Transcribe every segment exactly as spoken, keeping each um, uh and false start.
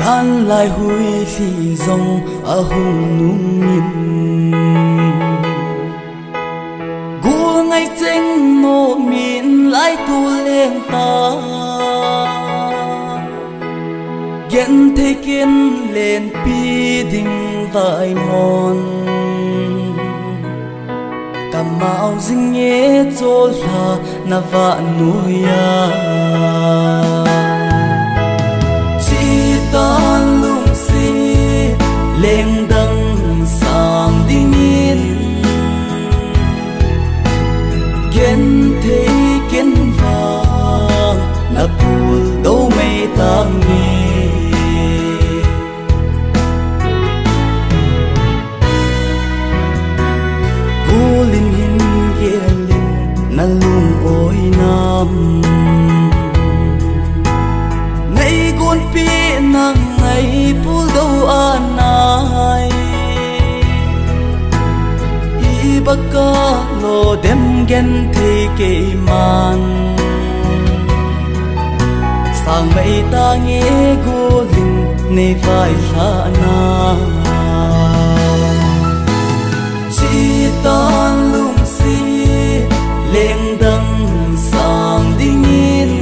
Tanlai huilhi jong ahung nungin, gul ngai cheng nom in lai tu leng ta. Genthei ken lenpi ding vaimon, kamau jing e cholha na vahnoiya. Chitan lungsi lengdang sang dingin, genthei ken vang na pul do mai tange. Gulin hin gelin na lung oi nam, nei gonpi nang nei pul do anai. Ibaka lo dem genthei keiman, sang mai tange gulin nei vailhahna. Chitan lungsi lengdang sang dingin,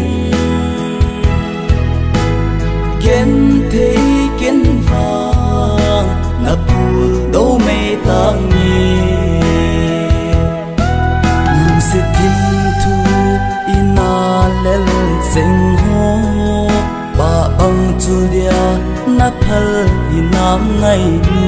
genthei ken vang na pul do mai tange. Nang se thim thu ina lel seng ho, ba bang chu dia na phal inam ngai nu.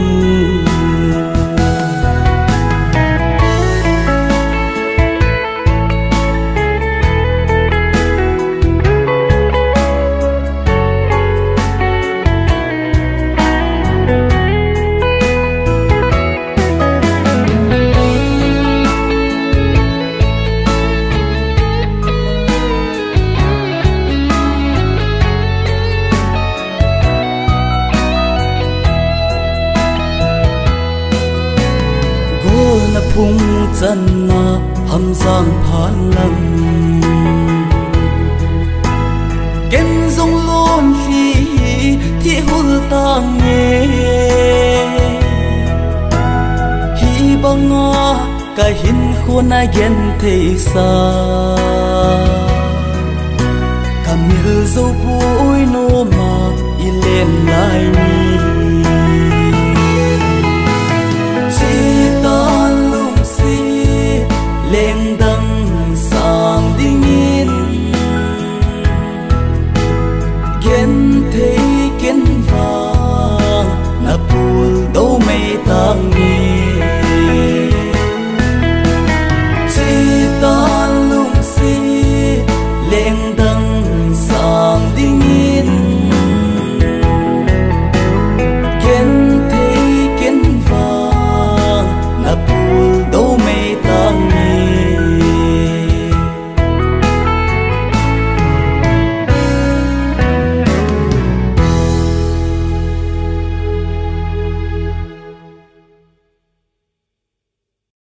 Gol na phung channa hamjang phan lang, ken jong lon hi thi hul tange. Hi banga ka hin khun a genthei sa, ka mil jo pui noma i len lai ni. Chitan lungsi leng